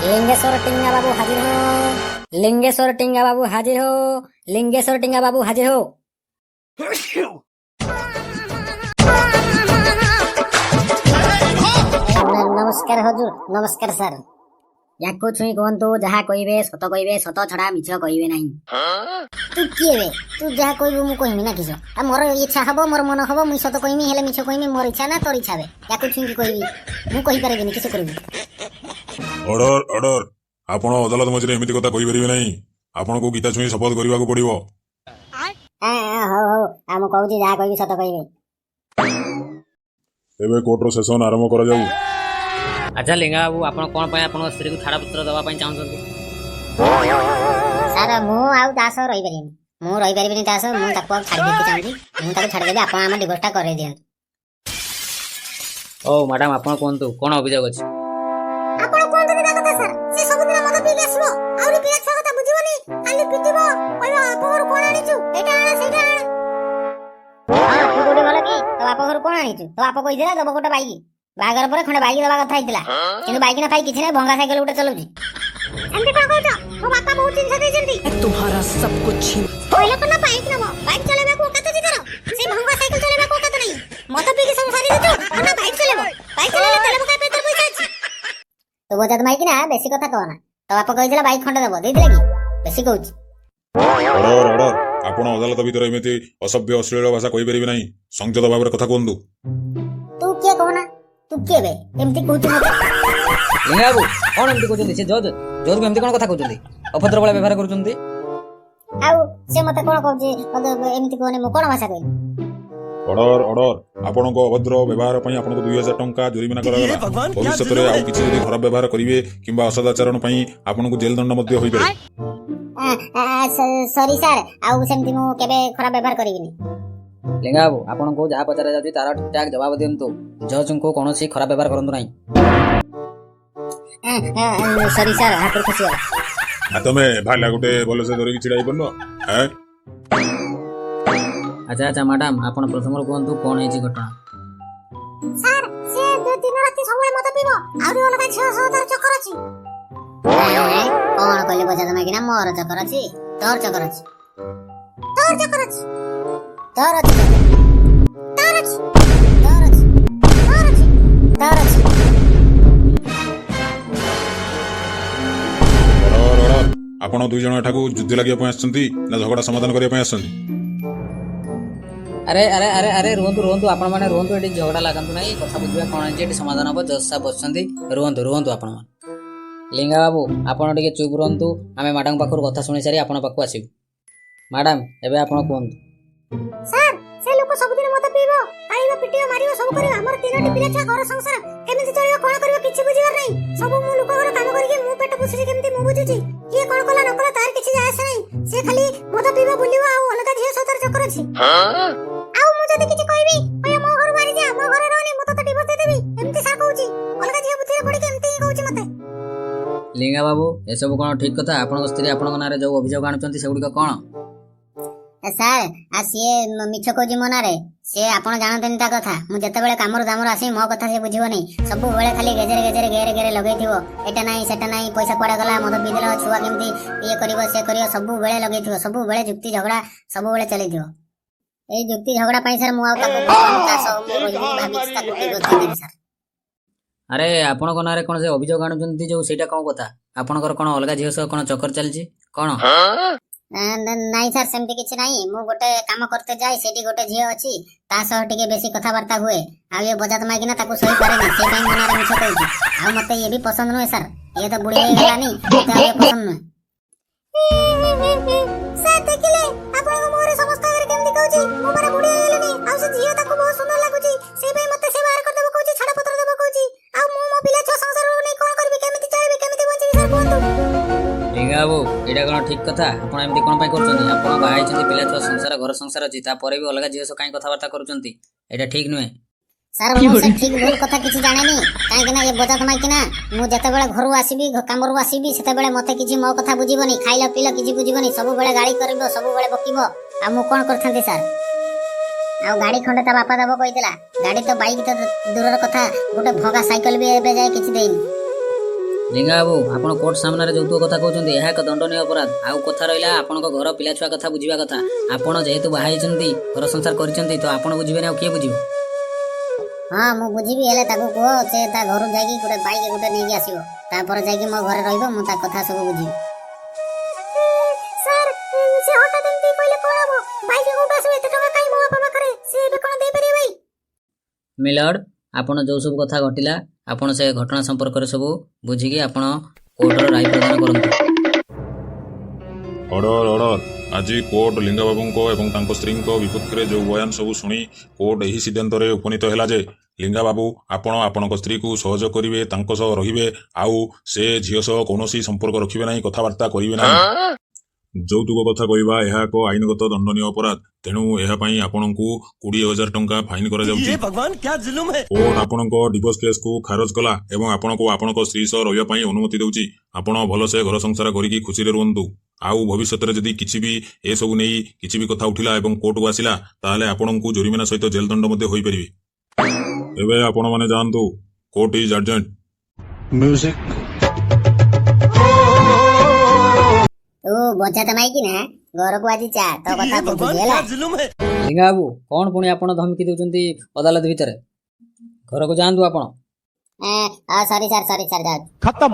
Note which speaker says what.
Speaker 1: ଲିଙ୍ଗେଶ୍ୱର ଟିଙ୍ଗା ବାବୁ ହାଜିର ହୋ, ଲିଙ୍ଗେଶ୍ୱର ଟିଙ୍ଗା ବାବୁ ହାଜିର ହୋ, ଲିଙ୍ଗେଶ୍ୱର ଟିଙ୍ଗା ବାବୁ ହାଜିର ହୋ। ନମସ୍କାର ହଜୁର, ନମସ୍କାର ସାର୍। ୟାକୁ ଛୁଇଁ କୁହନ୍ତୁ, ଯାହା କହିବେ ସତ କହିବେ, ସତ ଛଡା ମିଛ କହିବେ ନାହିଁ।
Speaker 2: ତୁ କିଏ ବେ? ତୁ ଯାହା କହିବୁ ମୁଁ କହିମି ନା କିସ? ଆଉ ମୋର ଇଚ୍ଛା ହବ, ମୋର ମନ ହବ, ମୁଇଁ ସତ କହିମି ହେଲେ ମିଛ କହିମି, ମୋର ଇଚ୍ଛା ନା ତୋର ଇଚ୍ଛା ବେ? ୟାକୁ ଛୁଇଁକି କହିବି? ମୁଁ କହିପାରିବିନି, କିସ କରିବି?
Speaker 3: Order, order! ଆପଣ ଅଦାଲତ ମଝିରେ ଏମିତି କଥା କହିପାରିବେ ନାହିଁ। ଆପଣଙ୍କୁ ଗୀତା ଛୁଇଁ ଶପଥ କରିବାକୁ ପଡିବ।
Speaker 2: ହଉ ହଉ, ଆଉ ମୁଁ କହୁଛି, ଯାହା କହିବି ସତ କହିବି।
Speaker 3: ଏବେ କୋର୍ଟର ସେସନ ଆରମ୍ଭ କରାଯାଉ।
Speaker 4: ଆଚ୍ଛା ଲିଙ୍ଗା ବାବୁ, ଆପଣ କ'ଣ ପାଇଁ ଆପଣଙ୍କ ସ୍ତ୍ରୀକୁ ଛାଡ଼ପତ୍ର ଦେବା ପାଇଁ ଚାହୁଁଛନ୍ତି?
Speaker 2: ସାର୍, ମୁଁ ଆଉ ତା ସହ ରହିପାରିବିନି। ମୁଁ ରହିପାରିବିନି ତା ସହ। ମୁଁ ତାକୁ ଆଉ ଛାଡ଼ି ଦେଇକି ଚାହୁଁଛି। ମୁଁ ତାକୁ ଛାଡ଼ିଦେବି, ଆପଣ ଆମ ଡିଭୋର୍ସଟା କରେଇ ଦିଅନ୍ତୁ।
Speaker 4: ହଉ ମ୍ୟାଡ଼ାମ, ଆପଣ କୁହନ୍ତୁ କ'ଣ ଅଭିଯୋଗ ଅଛି?
Speaker 2: ଆପଣ କୁହନ୍ତୁନି ତା କଥା ସାର୍। ସେ ସବୁଦିନ ମଦ ପିଇକି ଆସିବ, ଆହୁରି ପିଲା ଛୁଆ କଥା ବୁଝିବନି, ଖାଲି ପିଟିବ, କହିବ ବାପ ଘରୁ କଣ ଆଣିଛୁ, ଏଇଟା ଆଣ, ସେଇଟା ଆଣ। ହଁ, ତୁ କୋଉଠି ଭଲ କି? ତୋ ବାପ ଘରୁ କଣ ଆଣିଛୁ? ତୋ ବାପ କହିଥିଲା ଦବ ଗୋଟେ ବାଇକ୍। ବାହାଘର ପରେ ଖଣ୍ଡେ ବାଇକ୍ ଦବା କଥା ହେଇଥିଲା, କିନ୍ତୁ ବାଇକ୍ ନା ଫାଇକ୍ କିଛି ନାହିଁ, ଭଙ୍ଗା ସାଇକେଲ ଗୋଟେ ଚଲାଉଛି। ଏମିତି କଣ କହୁଛ? ମୋ ବାପା ବହୁତ ଜିନିଷ ଦେଇଛନ୍ତି।
Speaker 5: तुम्हारा सब कुछ छीन
Speaker 2: କହିଲ କଣ ନା ବାଇକ୍ ନବ? ବାଇକ୍ ଚଲେଇବାକୁ ଓକାତ ଅଛି ତାର, ସେଇ ଭଙ୍ଗା ସାଇକେଲ ଚଲେଇବାକୁ ଓକାତ ନାହିଁ। ମଦ ପିଇକି ସବୁ ସାରି ଦେଇଛୁ ନା ବାଇକ୍ ଚଲେଇବ? ବାଇକ୍ ଚଲେଇଲେ ତେଲ ପକାଇବା ପାଇଁ ତୋର ପଇସା ଅଛି? ତୁ ବଜାତ ମାଇକି ନା, ବେଶୀ କଥା କହନା। ତୋ ବାପା କହିଥିଲା ବାଇକ୍ ଖଣ୍ଡେ ଦବ, ଦେଇଥିଲା କି? ବେଶୀ କହୁଛି।
Speaker 3: Order, order! ଆପଣ ଅଦାଲତ ଭିତରେ ଏମିତି ଅସଭ୍ୟ ଅଶ୍ଳୀଳ ଭାଷା କହିପାରିବେ ନାହିଁ। ସଂଯତ ଭାବରେ କଥା କୁହନ୍ତୁ।
Speaker 2: ତୁ କିଏ କହନା? ତୁ କିଏ ବେ ଏମିତି କହୁଛୁ ମତେ?
Speaker 4: ଲିଙ୍ଗା ବାବୁ, କ'ଣ ଏମିତି କହୁଛନ୍ତି? ସେ ଜଜ୍, ଜଜ୍କୁ ଏମିତି କ'ଣ କଥା କହୁଛନ୍ତି? ଅଭଦ୍ର ଭଳିଆ ବ୍ୟବହାର କରୁଛନ୍ତି।
Speaker 2: ଆଉ ସେ ମତେ କଣ କହୁଛି, ମତେ ଏମିତି କୁହନି। ମୁଁ କଣ ଭାଷା କହିଲି?
Speaker 3: Order, order! ଆପଣଙ୍କ ଅଭଦ୍ର ବ୍ୟବହାର ପାଇଁ ଆପଣଙ୍କୁ 2000 ଟଙ୍କା ଜୋରିମାନା କରାଗଲା। ଭବିଷ୍ୟତରେ ଆଉ କିଛି ଯଦି ଖରାପ ବ୍ୟବହାର କରିବେ କିମ୍ବା ଅସଦାଚରଣ ପାଇଁ ଆପଣଙ୍କୁ ଜେଲ ଦଣ୍ଡ ମଧ୍ୟ ହୋଇପାରେ।
Speaker 2: ସରି ସାର୍, ଆଉ ସେମିତି ମୁଁ କେବେ ଖରାପ ବ୍ୟବହାର କରିବିନି।
Speaker 4: ଲିଙ୍ଗା ବାବୁ, ଆପଣଙ୍କୁ ଯାହା ପଚରା ଯାଉଛି ତାର ଠିକ୍ ଠାକ୍ ଜବାବ ଦିଅନ୍ତୁ। ଜଜ୍ଙ୍କୁ କୌଣସି ଖରାପ ବ୍ୟବହାର କରନ୍ତୁ ନାହିଁ।
Speaker 2: ସରି ସାର୍, ହାତରୁ ଖସିଗଲା।
Speaker 3: ଆଉ ତମେ ଭାଲା ଗୋଟେ ଭଲସେ ଧରିକି ଛିଡା ହେଇପାରୁନ ଆଁ?
Speaker 4: ଆଚ୍ଛା ଆଚ୍ଛା ମ୍ୟାଡ଼ାମ, ଆପଣ ପ୍ରଥମରୁ କୁହନ୍ତୁ କ'ଣ ହେଇଛି ଘଟଣା।
Speaker 2: ସାର୍, ସେ ଦିନ ରାତି ସବୁବେଳେ ମଦ ପିଇବ, ଆହୁରି ଅଲଗା ଝିଅ ସହ ତାର ଚକର ଅଛି। କଣ କହିଲେ ବଜାତ ମାଇକିନା? ମୋର ଚକର ଅଛି? ତୋର ଚକର ଅଛି? ତୋର ଚକର ଅଛି? ତୋର ଅଛି, ତୋର ଅଛି, ତୋର ଅଛି, ତୋର ଅଛି, ତୋର ଅଛି।
Speaker 3: Order, order! ଆପଣ 2 ଜଣ ଏଠାକୁ ଯୁଦ୍ଧ ଲାଗିବା ପାଇଁ ଆସିଛନ୍ତି ନା ଝଗଡ଼ା ସମାଧାନ କରିବା ପାଇଁ ଆସିଛନ୍ତି?
Speaker 4: ଆରେ ଆରେ ଆରେ ଆରେ, ରୁହନ୍ତୁ ରୁହନ୍ତୁ, ଆପଣମାନେ ରୁହନ୍ତୁ। ଏଠି ଝଗଡ଼ା ଲାଗନ୍ତୁ ନାହିଁ। କଥା ବୁଝିବା, କ'ଣ ହେଇଛି ଏଠି ସମାଧାନ ହବ। ଜଜ୍ ସାହେବ ବସିଛନ୍ତି। ରୁହନ୍ତୁ ରୁହନ୍ତୁ ଆପଣମାନେ। ଲିଙ୍ଗା ବାବୁ, ଆପଣ ଟିକେ ଚୁପ୍ ରୁହନ୍ତୁ। ଆମେ ମ୍ୟାଡ଼ାମ ପାଖରୁ କଥା ଶୁଣି ସାରି ଆପଣଙ୍କ ପାଖକୁ ଆସିବୁ। ମ୍ୟାଡ଼ାମ, ଏବେ ଆପଣ କୁହନ୍ତୁ।
Speaker 2: ସାର୍, ସେ ଲୋକ ସବୁଦିନ ମଦ ପିଇବ, ଖାଇବ, ପିଟିବ, ମାରିବ, ସବୁ କରିବ। ଆମର ତିନୋଟି ପିଲା ଛୁଆ, ଘର ସଂସାର କେମିତି ଚଳିବ, କଣ କରିବ, କିଛି ବୁଝିବାର ନାହିଁ। ସବୁ ମୁଁ ଲୋକ ଘର କାମ କରିକି ମୁଁ ପେଟ ପୋଷୁଛି, କେମିତି ମୁଁ ବୁଝୁଛି। କିଏ କଣ କଲା ନ କଲା ତାର କିଛି ଯାଏ ଆସେ ନାହିଁ। ସେ ଖାଲି ମଦ ପିଇବ, ବୁଲିବ, ଆଉ ଅଲଗା ଝିଅ ସହ ତାର ଚକର ଅଛି। ଆଉ ମୁଁ ଯଦି କିଛି କହିବି, କହିବ ମୋ ଘରୁ ବାହାରି ଯା, ମୋ ଘରେ ରହନି, ମୁଁ ତତେ ଡିଭୋର୍ସ ଦେଇଦେବି। ଏମିତି ସାର୍ କହୁଛି। ଅଲଗା ଝିଅ ବୁଦ୍ଧିରେ ପଡିକି ଏମିତି ହିଁ କହୁଛି ମତେ।
Speaker 4: ଲିଙ୍ଗା ବାବୁ, ଏସବୁ କ'ଣ ଠିକ୍ କଥା? ଆପଣଙ୍କ ସ୍ତ୍ରୀ ଆପଣଙ୍କ ନାଁରେ ଯୋଉ ଅଭିଯୋଗ ଆଣୁଛନ୍ତି ସେଗୁଡ଼ିକ କ'ଣ?
Speaker 2: ସାର୍, ଆଉ ସିଏ ମିଛ କହୁଛି ମୋ ନାଁରେ। ସିଏ ଆପଣ ଜାଣନ୍ତିନି ତା କଥା। ମୁଁ ଯେତେବେଳେ କାମରୁ ଦାମରୁ ଆସିବି, ମୋ କଥା ସେ ବୁଝିବନି। ସବୁବେଳେ ଖାଲି ଗେଜେରେ ଗେଜେରେ ଗେରେ ଗେରେ ଲଗେଇଥିବ। ଏଇଟା ନାହିଁ, ସେଟା ନାହିଁ, ପଇସା କୁଆଡ଼େ ଗଲା, ମଦ ପିଇଦେଲ, ଛୁଆ କେମିତି ଇଏ କରିବ, ସେ କରିବ, ସବୁବେଳେ ଲଗେଇଥିବ। ସବୁବେଳେ ଯୁକ୍ତି ଝଗଡ଼ା ସବୁବେଳେ ଚାଲିଥିବ। ଏଇ ଯୁକ୍ତି ଝଗଡ଼ା ପାଇଁ ସାର୍, ମୁଁ ଆଉ ତାକୁ ତା ସହ ମୁଁ ରହିବିନି ଭାବିଛି। ତାକୁ ଡିଭୋର୍ସ ଦେଇଦେବି ସାର୍।
Speaker 4: ଆରେ, ଆପଣଙ୍କ ନାଁରେ କ'ଣ ସେ ଅଭିଯୋଗ ଆଣୁଛନ୍ତି ଯୋଉ, ସେଇଟା କ'ଣ କଥା? ଆପଣଙ୍କର କ'ଣ ଅଲଗା ଝିଅ ସହ କ'ଣ ଚକର ଚାଲିଛି କ'ଣ?
Speaker 2: ନାଇଁ ସାର୍, ସେମିତି କିଛି ନାହିଁ। ମୁଁ ଗୋଟେ କାମ କରତେ ଯାଏ, ସେଠି ଗୋଟେ ଝିଅ ଅଛି, ତା ସହ ଟିକେ ବେଶୀ କଥାବାର୍ତ୍ତା ହୁଏ। ଆଉ ଇଏ ବଜାତ ମାଇକିନା ତାକୁ ସହିପାରେନି, ସେଇ ପାଇଁ ମୋ ନାଁରେ ମିଛ କହୁଛି। ଆଉ ମତେ ଇଏ ବି ପସନ୍ଦ ନୁହେଁ ସାର୍। ଇଏ ତ ବୁଢୀ ହେଇଗଲାନି, ମତେ ଆଉ ଇଏ ପସନ୍ଦ ନୁହେଁ। ସାର୍, ଦେଖିଲେ ଆପଣଙ୍କ ମୁହଁରେ ସମସ୍ତ ଆଗରେ କେମିତି କହୁଛି? ମୁଁ ପରା ବୁଢୀ ହେଇଗଲିଣି, ଆଉ ସେ ଝିଅ ତାକୁ ବହୁତ ସୁନ୍ଦର ଲାଗୁଛି। ସେଇ ପାଇଁ ମତେ ସେ ବାହାର କରିଦେବ କହୁଛି, ଛାଡ଼ପତ୍ର ଦେବ କହୁଛି। ଆଉ ମୁଁ ମୋ ପିଲା ଛୁଆ ସଂସାରକୁ ନେଇ କଣ କରିବି? କେମିତି ଚଳିବି, କେମିତି ବଞ୍ଚିବି ସାର୍, କୁହନ୍ତୁ।
Speaker 4: ଲିଙ୍ଗା ବାବୁ, ଏଇଟା କ'ଣ ଠିକ୍ କଥା? ଆପଣ ଏମିତି କ'ଣ ପାଇଁ କରୁଛନ୍ତି? ଆପଣ ବାହା ହେଇଛନ୍ତି, ପିଲା ଛୁଆ ସଂସାର, ଘର ସଂସାର ଅଛି, ତାପରେ ବି ଅଲଗା ଝିଅ ସହ କାହିଁ କଥାବାର୍ତ୍ତା କରୁଛନ୍ତି? ଏଇଟା ଠିକ୍ ନୁହେଁ।
Speaker 2: ସାର୍, ମୁଁ ସେ ଠିକ ଭୁଲ କଥା କିଛି ଜାଣେନି, କାହିଁକି ନା ଇଏ ବଜାତ ମାଇକିନା। ମୁଁ ଯେତେବେଳେ ଘରୁ ଆସିବି, କାମରୁ ଆସିବି, ସେତେବେଳେ ମତେ କିଛି ମୋ କଥା ବୁଝିବନି, ଖାଇଲ ପିଇଲ କିଛି ବୁଝିବନି, ସବୁବେଳେ ଗାଳି କରିବ, ସବୁବେଳେ ବକିବ। ଆଉ ମୁଁ କଣ କରିଥାନ୍ତି ସାର୍? ଆଉ ଗାଡି ଖଣ୍ଡେ ତା ବାପା ଦବ କହିଥିଲା। ଗାଡି ତ ବାଇକ୍ ତ ଦୂରର କଥା, ଗୋଟେ ଭଙ୍ଗା ସାଇକେଲ ବି ଏବେ ଯାଏ କିଛି ଦେଇନି।
Speaker 4: ଲିଙ୍ଗା ବାବୁ, ଆପଣ କୋର୍ଟ ସାମ୍ନାରେ ଯୌତୁକ କଥା କହୁଛନ୍ତି, ଏହା ଏକ ଦଣ୍ଡନୀୟ ଅପରାଧ। ଆଉ କଥା ରହିଲା ଆପଣଙ୍କ ଘର ପିଲା ଛୁଆ କଥା ବୁଝିବା କଥା। ଆପଣ ଯେହେତୁ ବାହା ହେଇଛନ୍ତି, ଘର ସଂସାର କରିଛନ୍ତି, ତ ଆପଣ ବୁଝିବେନି ଆଉ କିଏ ବୁଝିବ?
Speaker 1: ହଁ, ମୁଁ ବୁଝିବି। ହେଲେ ତାକୁ କୁହ ସେ ତା ଘରୁ ଯାଇକି ଗୋଟେ ବାଇକ୍ ଗୋଟେ ନେଇକି ଆସିବ, ତାପରେ ଯାଇକି ମୋ ଘରେ ରହିବ, ମୁଁ ତା କଥା ସବୁ ବୁଝିବି।
Speaker 2: ସାର୍, ସେ ହଠାତ୍ ଏମିତି କହିଲେ କଣ ହବ? ବାଇକ୍ କୋଉଠୁ ଆସିବ? ଏତେ ଟଙ୍କା କାଇଁ ମୋ ବାପା ପାଖରେ? ସେ ଏବେ କଣ ଦେଇପାରିବେ ଭାଇ?
Speaker 4: ମିଲର୍ଡ, ଆପଣ ଯେଉଁ ସବୁ କଥା ଘଟିଲା, ଆପଣ ସେ ଘଟଣା ସମ୍ପର୍କରେ ସବୁ ବୁଝିକି ଆପଣ କୋର୍ଟର ରାୟ ପ୍ରଦାନ କରନ୍ତୁ।
Speaker 3: Order, order! ଆଜି କୋର୍ଟ ଲିଙ୍ଗାବାବୁଙ୍କ ଏବଂ ତାଙ୍କ ସ୍ତ୍ରୀଙ୍କ ବିପକ୍ଷରେ ଯେଉଁ ବୟାନ ସବୁ ଶୁଣି କୋର୍ଟ ଏହି ସିଦ୍ଧାନ୍ତରେ ଉପନୀତ ହେଲା ଯେ ଲିଙ୍ଗାବାବୁ, ଆପଣ ଆପଣଙ୍କ ସ୍ତ୍ରୀକୁ ସହଯୋଗ କରିବେ, ତାଙ୍କ ସହ ରହିବେ ଆଉ ସେ ଝିଅ ସହ କୌଣସି ସମ୍ପର୍କ ରଖିବେ ନାହିଁ, କଥାବାର୍ତ୍ତା କରିବେ ନାହିଁ। ଯୌତୁକ କଥା କହିବା ଏହା ଏକ ଆଇନଗତ ଦଣ୍ଡନୀୟ ଅପରାଧ। ତେଣୁ ଏହା ପାଇଁ ଆପଣଙ୍କୁ 20,000 ଟଙ୍କା ଫାଇନ କରାଯାଉଛି।
Speaker 5: ये भगवान क्या जुलुम है।
Speaker 3: କୋର୍ଟ ଆପଣଙ୍କ ଡିଭୋର୍ସ କେସ୍କୁ ଖାରଜ କଲା ଏବଂ ଆପଣଙ୍କୁ ଆପଣଙ୍କ ସ୍ତ୍ରୀ ସହ ରହିବା ପାଇଁ ଅନୁମତି ଦେଉଛି। ଆପଣ ଭଲସେ ଘର ସଂସାର କରିକି ଖୁସିରେ ରୁହନ୍ତୁ। ଆଉ ଭବିଷ୍ୟତରେ ଯଦି କିଛି ବି ଏସବୁ ନେଇ କିଛି ବି କଥା ଉଠିଲା ଏବଂ କୋର୍ଟକୁ ଆସିଲା, ତାହେଲେ ଆପଣଙ୍କୁ ଜୋରିମାନା ସହିତ ଜେଲ ଦଣ୍ଡ ମଧ୍ୟ ହୋଇପାରିବେ। ଏବେ ଆପଣମାନେ ଯାଆନ୍ତୁ। Court is adjourned.
Speaker 6: Music.
Speaker 1: ତୁ ବଜା ତ ମାଇକି ନା, ଘରକୁ ଆଜି ଯା, ତୋ କଥା
Speaker 5: ये
Speaker 1: ବୁଝୁଛି
Speaker 5: भगवान
Speaker 1: ହେଲା।
Speaker 5: क्या जुलुम है।
Speaker 4: ଲିଙ୍ଗା ବାବୁ, କ'ଣ ପୁଣି ଆପଣ ଧମକି ଦେଉଛନ୍ତି ଅଦାଲତ ଭିତରେ? ଘରକୁ ଯାଆନ୍ତୁ ଆପଣ।
Speaker 1: ସରି ସାର୍, ସରି ସାର୍, ଯାଉଛି।
Speaker 6: खत्म।